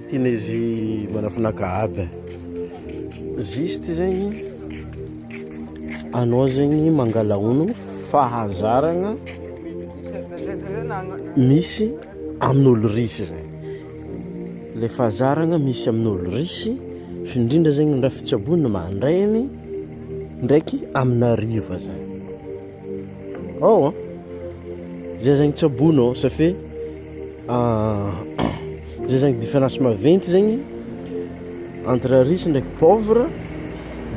Tiana izy manafinaka aby. Juste zegny anao zegny mangala honogno fahazaragna misy amin'olo riche zegny. Le fahazaragna misy amin'olo riche f'indrindra zegny ny raha fitsaboana mandraigny ndraiky amin'ny hariva zany. Ao an, zay zegny tsaboinao ça fait zay zegny différence maventy zegny entre riche ndraiky pauvre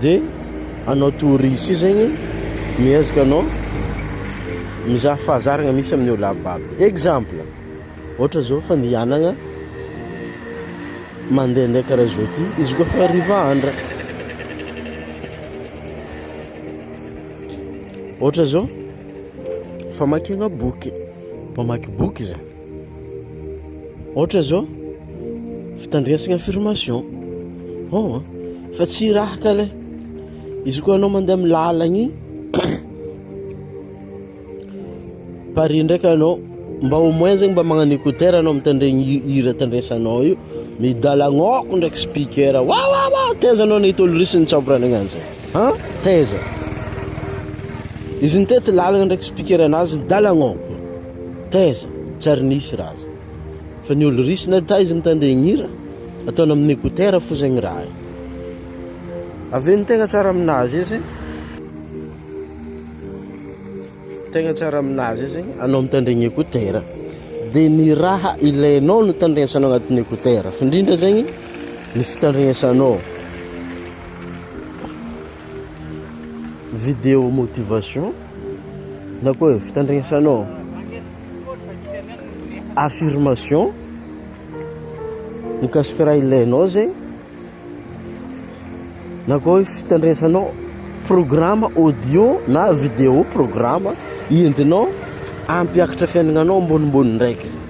de anao toa riche io zegny miezaka anao mizaha fahazaragna misy amin'ny olo aby aby, exemple ôhatra zao fandihanagna mandehandeha karaha zao ty izy koa fa hariva andra. Ohatra zao, famakiagna boky, mpamaky boky zany, ohatra zao fitandresagna affirmation, ao an, fa tsy raha ka le izy koa anao mandeha amy lalagny pare ndraiky anao mba au moins zegny mba magnano écouteur anao mitandregny hira tandresanao io, midalagnôko ndraiky speaker wawawa taiza anao nahita olo riche nitsabo raha nagnano zay. An! Taiza? Izy nitety lalagna ndraiky speaker anazy dalagnôko. Taiza? Tsy ary nisy raha zay. Fa ny olo riche na taiza mitandregny hira, ataony amin'ny écouteur fo zegny raha io. Avy eo ny tegna tsara aminazy izy, Tegna tsara aminazy zegny anao mitandregny écouteur de ny raha ilainao no tandregnesanao agnatin'ny écouteur f'indrindra zegny ny fitandregnesanao vidéo motivation na koa hoe fitandregnesanao affirmation mikasika raha ilainao zegny. Na koa hoe fitandresanao programa audio na video programa entinao hampiakatra fiaignananao ambonimbony ndraiky zay.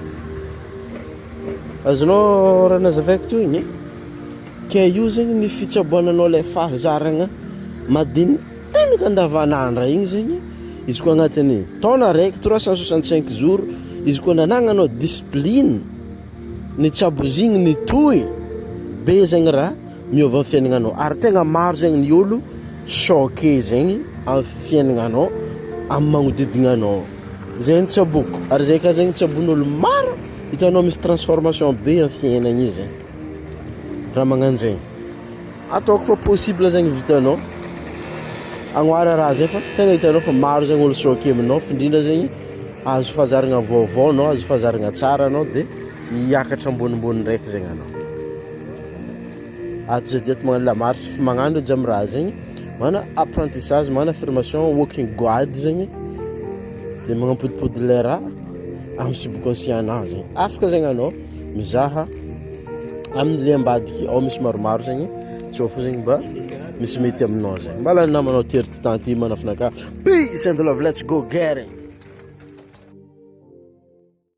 Azonao raha nazavaiko teo igny? Ke io zegny ny fitsaboananao le fahazaragna madinidinika andavanandra igny zegny izy koa agnatin'ny taona araiky 365 jours izy koa nanagnanao discipline Ny tsabozigny mitohy be zegny raha miova amin'ny fiaignananao ary tegna maro zegny ny olo choqué zegny amin'ny fiaignananao amin'ny magnodidigna anao, zay ny tsaboko ary zay ka zegny tsabon'olo maro hitanao misy transformation be amin'ny fiaignana izy zegny raha magnano zegny, ataoko fa possible zegny vitanao agnoara raha zay fa tegna hitanao fa maro zegny olo choqué aminao f'indrindra zegny Azo fahazaragna vaovao anao, azo fahazaragna tsara anao de hiakatra ambonimbony ndraiky zegny anao. Ato za dia magnano la marche fa magnano izy amy raha zegny, magnano apprentissage, magnano affirmation walking guide zegny de magnampodipody le raha amy subconscient anao zegny. Afaka zegny anao mizaha amle ambadiky ao misy maromaro zegny, tsao fo zegny mba misy mety aminao zegny. Mbala namanao tery ty tany ty manafinakahy, peace and love, let's go get it.